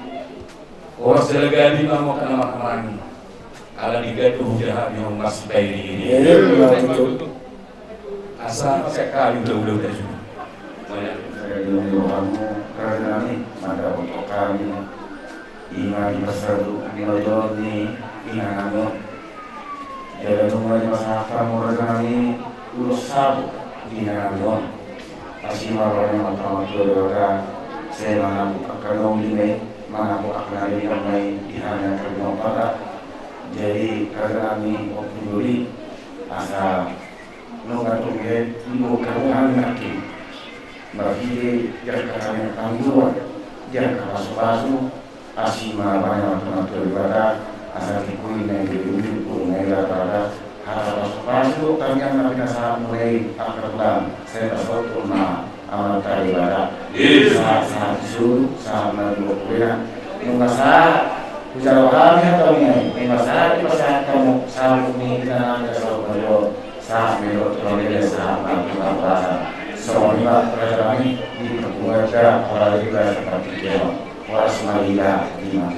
Horas jala gabe ma hamu angka na marhahamaranggi. Ala ni gabe hujaha ni hamu marsipairi-iri. Asa sian hami hulahula, hulahula. Jadi nunga hamu raja nami mandapothon hami, ima di pasahat ni loja ni inanami on. Jala nunga dipasahat hamu raja nami ulos saput di inanami on. Asi ma roha ni Amanta Martua Debata, sai manapuk angka na uli ma i, manapuk angka na denggan ma i di hami angka pinomparna. Jadi raja nami, ompung doli, asa nunga tung he, nunga hami nangkin marhite di angka hami pangidoan, di angka pasupasu, asi ma roha ni Amanta Martua Debata, asa tingki na i di ujung, ujung na i rata-rata, hata pasupasu, tangiang na pinasahatmuna i angka tulang, sai tasaut ma Amanta Debata. Sahat, sahat di solu, sahat ma di boru, nunga sahat hujalo hami hata on i, nunga sahat dipasahat hamu saput ni inanami, sahat ma di on, sahat ma di on, sahat ma di on. Songon i ma raja nami, di parpunguanta, apalagi di bagasan partingkian on. Horas ma di hita, ima.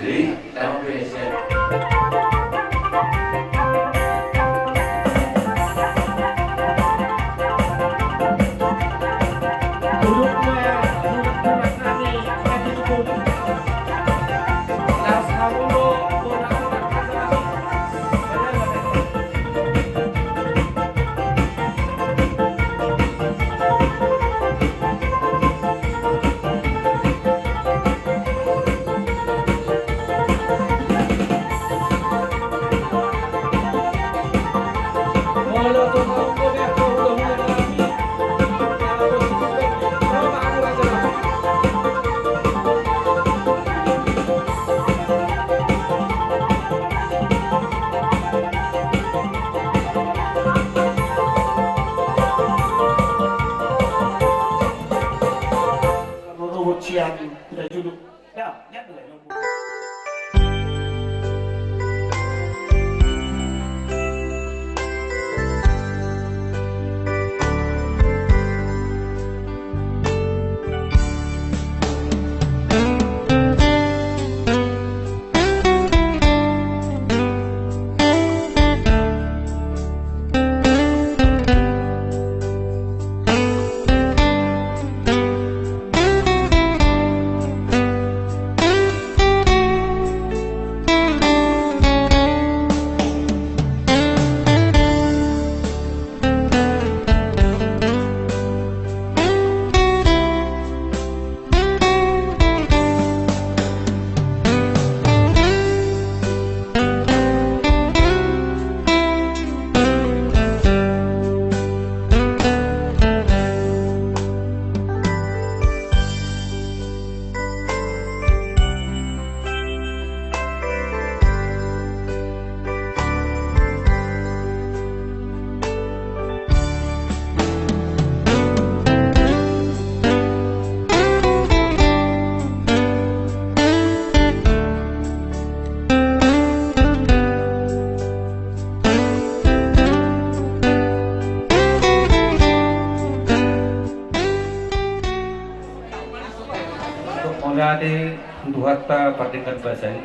Mauliate tu Tuhanta pardenggan basa i.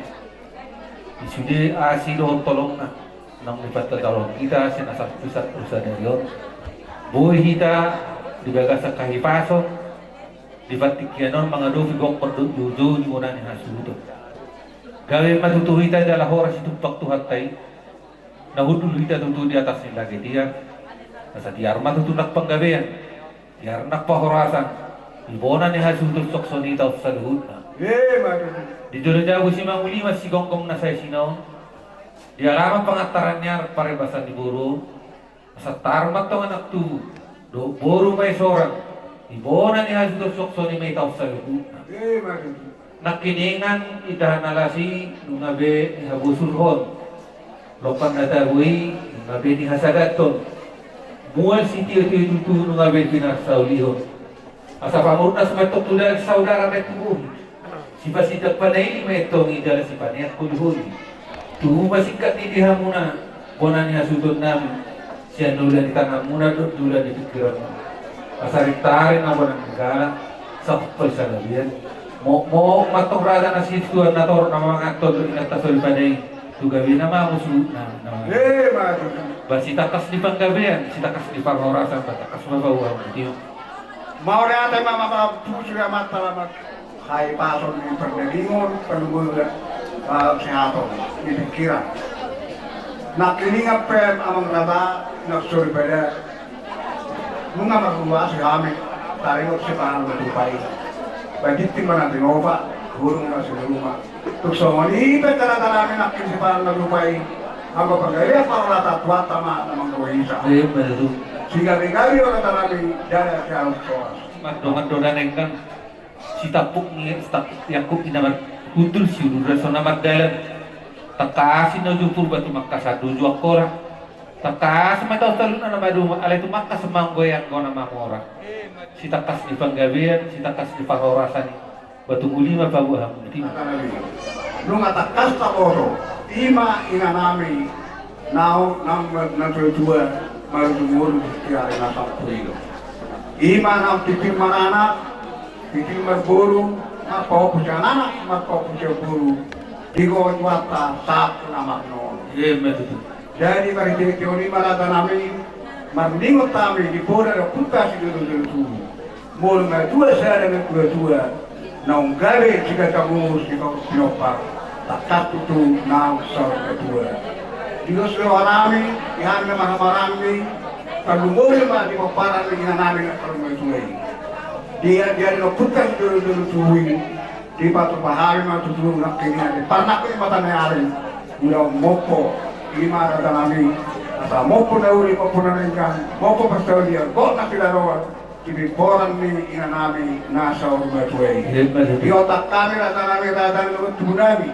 Di sude asi dohot holongna naung dipatatolong hita sian sampulu sampulu sadari on. Boi hita di bagasan hahipason di partingkian on mangadopi gokhon dohot joujou di bona ni hasuhuton. Gabe ma tutu hita jala horas ditumpak Tuhanta i. Na hundul hita tutu di atas ni lage tiar. Asa tiar ma tutu nang panggabean, tiar nang parhorasan di bona ni hasuhuton suang songon i taon saluhutna. Di jolo jabu simanguli ma sigomgom na saisina on. Di alaman pangantaran ni anak parebasan ni boru on. Asa taar ma antong anak tubu dohot boru ma i sorang di bona ni hasuhuton suang songon i ma i taon saluhutna. Nangkiningan indahan na las i nunga be nihabosurhon. Lompan na tabo i nunga be nihasagathon. Mual sitiotio tutu nunga be pinarsaulihon. Asa pamurnas ma antong tu daging saudara bahen tu bohi. Sipasindak panaili ma antong i jala sipaneang holiholi. Tubu ma singkat ni di hamuna bona ni hasuhutonnami. Sian dula ni tanganmuna dohot dula ni pingkiranmuna. Asa rintaring ma bona ni gala sahat tu sagabean. Mokmok ma antong raja na situan na torop na manganhon dohot inanta soripada i. Tu gabena ma hamu suhutna. Ba sitangkas ni panggabean, sitangkas ni parhorasan, ba tangkas ma paboa hamu. Mauliate ma marpuji amanta lamak. Hahipason ni pardagingkon, parlumomuna, parsehaton ni pingkiran. Nangkiningan pe amang raja na soripada, nunga marhuluasi hami taringot sipanganon na tupa i. Ba tingting ma na tinopa, hurung ma na sinurungan. Tung songon i pe taratanami nangkin sipanganon na tupa i. Anggo panggabean parhorasan Tuhanta ma na manggohi hita. Sigabegabe ma taratanami, dada siaus soas. Mandongan do na nenggang. Sitampuk ni, sitampuk ni angkup ni na marhundul, siuduran so na mardalan. Tangkas i na uju Purba, tumangkasan do uju Angkola. Tangkas ma taon saluhutna na maduma, alai tumangkas ma anggo i anggo na mamora. Sitangkas ni panggabean, sitangkas ni parhorasan i. Ba tung uli ma paboa hamu. Nunga tangkas taboto, i ma inanami. Naung, naung na, na tuatua, marujung ngolu di ari na sampulu i do. I ma naung tingting maranak, tingting marboru, marpahompu sian anak, marpahompu sian boru. Digohon Tuhanta sahat tu na marnono. Jadi marhitehite on i ma rajanami, marningot hami di bona dohot huta sijolojolo tubu. Molo matua sada natuatua, naung gabe sigagang umur sigagang pinompar, tangkas tutu naung saur matua. Di dos ni rohanami, di hami na marhahamaranggi, parlumomuna ma di pomparan ni inanami na parmatua i. Dia, dia di dohot huta sijolojolo tubu i, dipatupa hami ma tutu nangkiningan di parnangkok ni mata ni ari, mula mompo, i ma rajanami, Asa mompo na uli, mompo na denggan, mompo parsaulian, gok na pinaroan di pingkiran ni inanami na saur matua i. Iya, betul. Di otak nami, rata nami, rata ni tubu nami,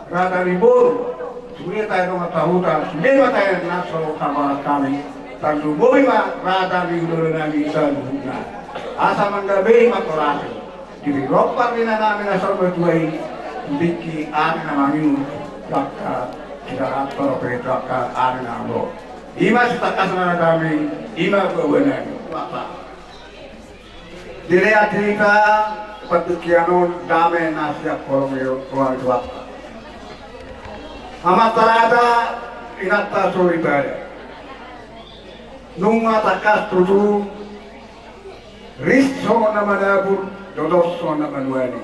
rata ni boru, sude tahe dongan sahuta, sude ma tahe na so tanggoran nami, tarlumobi ma rata ni hulahula nami saluhutna. Asa manggabei ma torasi. Di ri rompang ni inanami na saur matua i, di tingki ari na mangihu, jangka sidarat toro pe jangka ari na ro. I ma sitangkasna nami, i ma baoa nami. Mata. Dilehon hita partingkian on dame na sian holong ni roha ni Tuhanta. Amanta rata, inanta soripada. Nunga tangkas tutu, ris songon na manabur, dodos songon na manuani.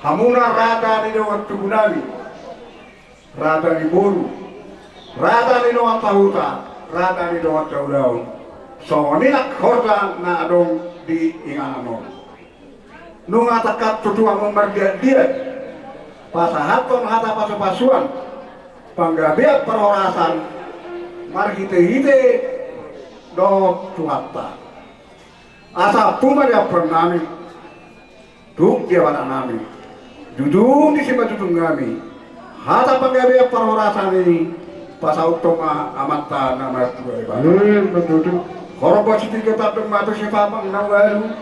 Hamuna rata ni dongan tubu nami, rata ni boru, rata ni dongan sahuta, rata ni dongan saulaon. Songon i nang horja na adong di inganan on. Nunga tangkas tutu hamu mardiatdiat pasahathon hata pasupasuan, panggabean parhorasan marhitehite dohot Tuhanta. Asa tung ma di ampuan nami, tung di abalan nami, jujung di simanjujung nami, hata panggabean parhorasan i pasauthon ma Amanta na martua Debata. Horbo sitio tandok ma tu sipapang na ualu,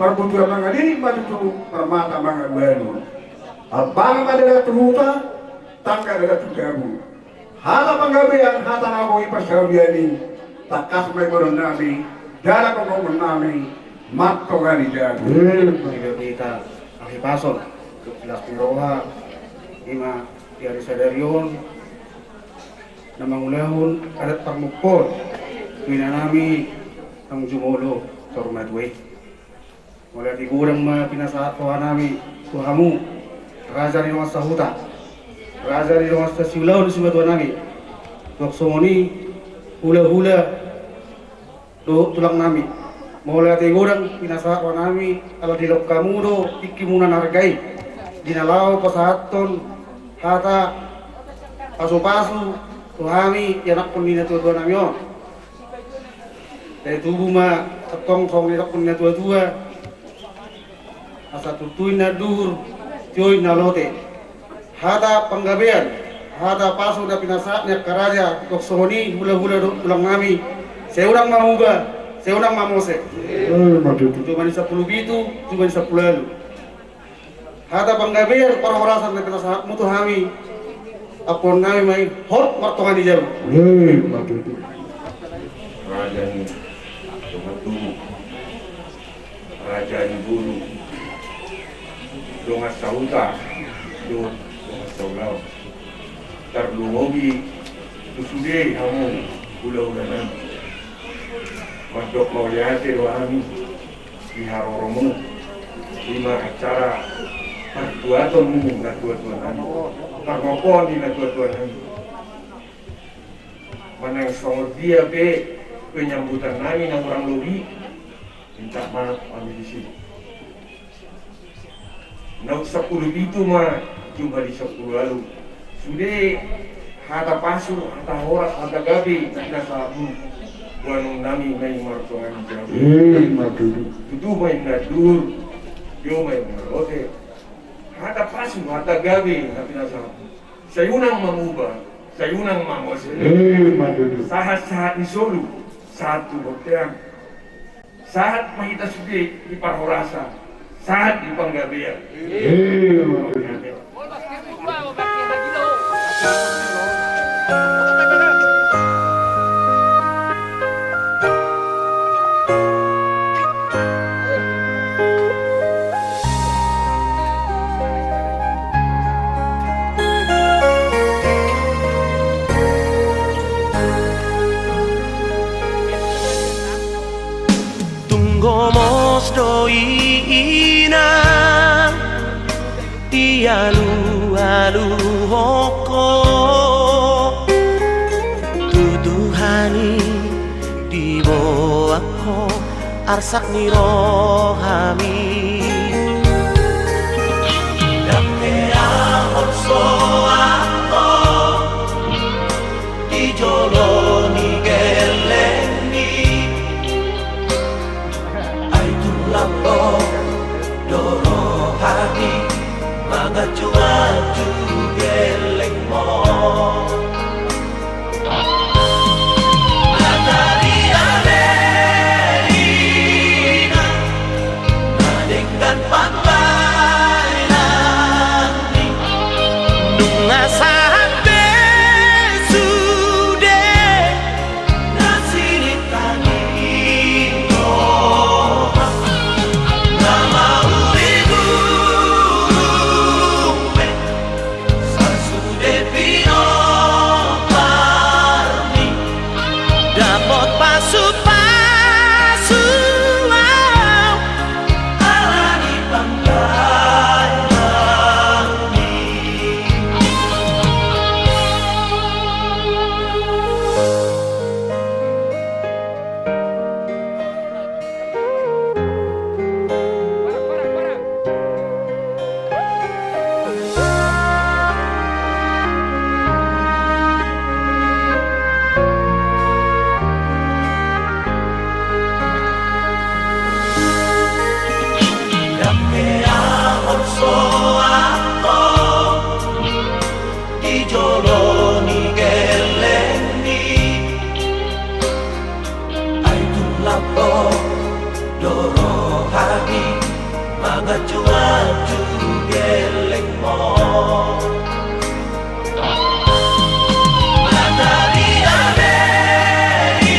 parbutuan mangalili ma tutu, parmata mangalualu. Ambangan ma dalan tu huta, tangga dalan tu jabu. Hata panggabean, hata na boi parsaulian i, tangkas ma ibotohon nami, dalan tongon nami, martongani jabu. Dilehon hita hahipason, las ni roha, i ma di ari sadari on, na mangulahon adat parmumpon tu inanami naung jumolo saur matua i. Mauliate godang ma pinasahat roha nami tu hamu, raja ni dongan sahuta, raja ni dongan sasiulaon, simatua nami, suang songon i hulahula dohot tulang nami. Mauliate godang pinasahat roha nami, ala dilehon hamu do tingkimuna na arga i, di na laho pasahathon hata pasupasu tu hami ianakhon ni natuatua nami on. Tahe tubu ma tongtong songon nidok ni natuatua. Asa tutu inna duhur, tio inna lote. Hata panggabean, hata pasu na pinasahat ni angka raja, suang songon i hulahula dohot tulang nami. Sai unang mamuba, sai unang mamose. Jumadi sampulu pitu, jumadi sampulu ualu. Hata panggabean parhorasan na pinasahatmu tu hami, ampuon nami ma i, hot martongani jabu. Raja ni dongan tubu, raja ni boru, dongan sahuta, dongan saulaon. Tarlumobi tu sude hamu hulahula nami. Mandok mauliate do hami di haroromu, i ma acara partuaton ni natuatua nami, parmopoon ni natuatua nami. Manang songon dia pe penyambutan nami na hurang lobi, minta maaf hami di sini. Naung sampulu pitu ma, jumadi sampulu ualu. Sude hata pasu, hata horas, hata gabe na pinasahatmu, boanonnami ma i martongani jabu. Tutu ma inna duhur, tio ma inna lote. Hata pasu, hata gabe na pinasahatmu, sai unang mamuba, sai unang mamose. Sahat-sahat ni solu, sahat tu bontean. Sahat ma hita sude di parhorasan, sahat di panggabean. Tung gomos do i inang dialualuhon ho, tu Tuhan i diboan ho arsak ni rohami. Ndang pe ahu soang ho. Di jolo ni gellengmi, ai tung lambok do rohami manganju-anju gellengmon. Matari alerina na denggan panggabeanmi, nunga sahat be sude na sinitani roha, na mauri guru be. Sasude pinompar ni, dapot pasu-pasu au ala ni panggabean ni. Dang hea holsoanhon di jolo ni gellengmi. Ai tung lambok do rohami manganju-anju gellengmon. Matari alerina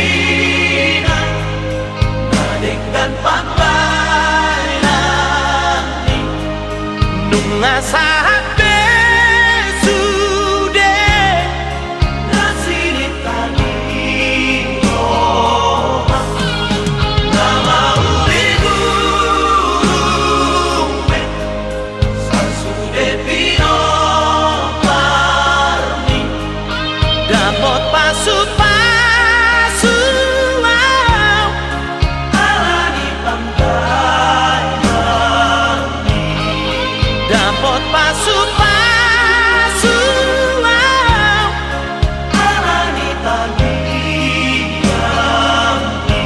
na denggan panggabean ni, nunga sahat be sude na sinitani roha, na mauri guru be. Sasude pinompar ni, dapot pasu-pasu au ala ni panggabean ni. Dapot pasu-pasu au ala ni tangiang ni.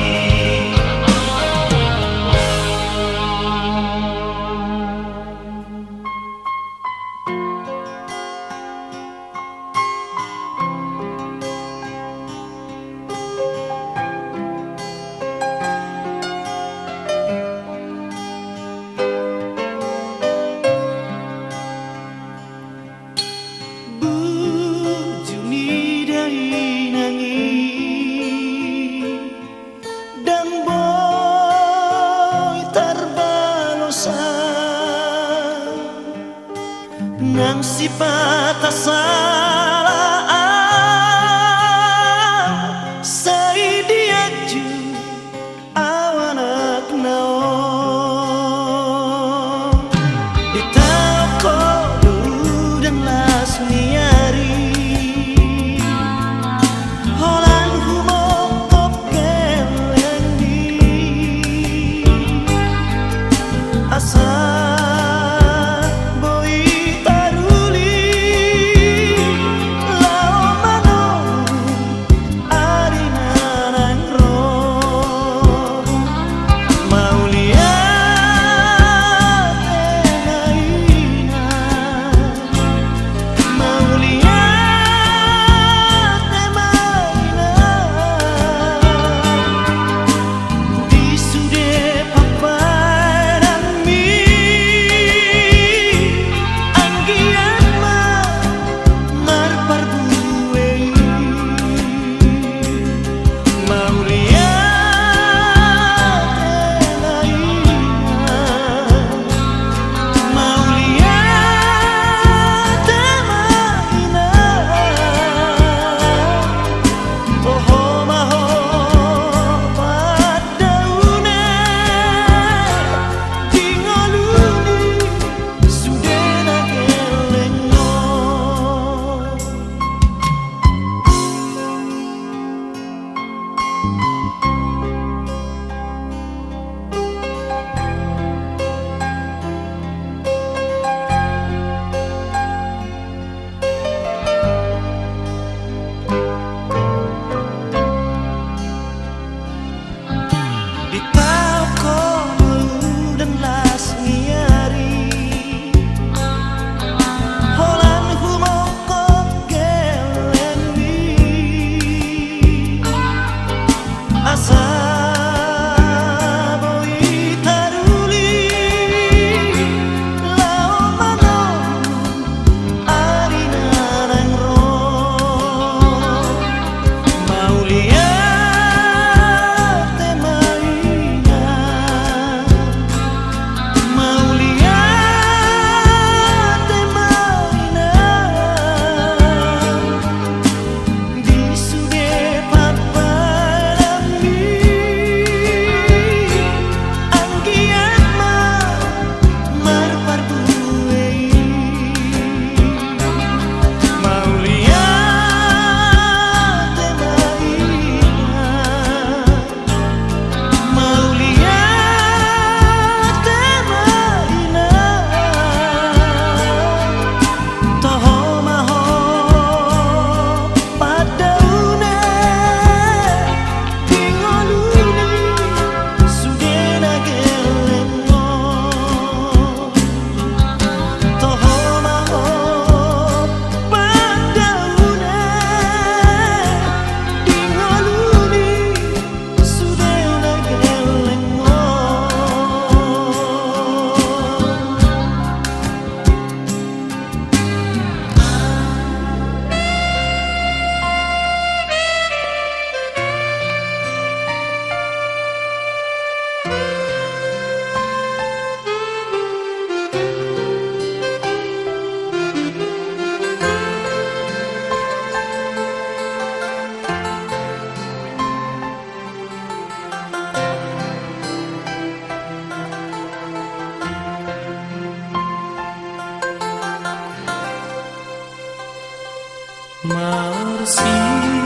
Arsi.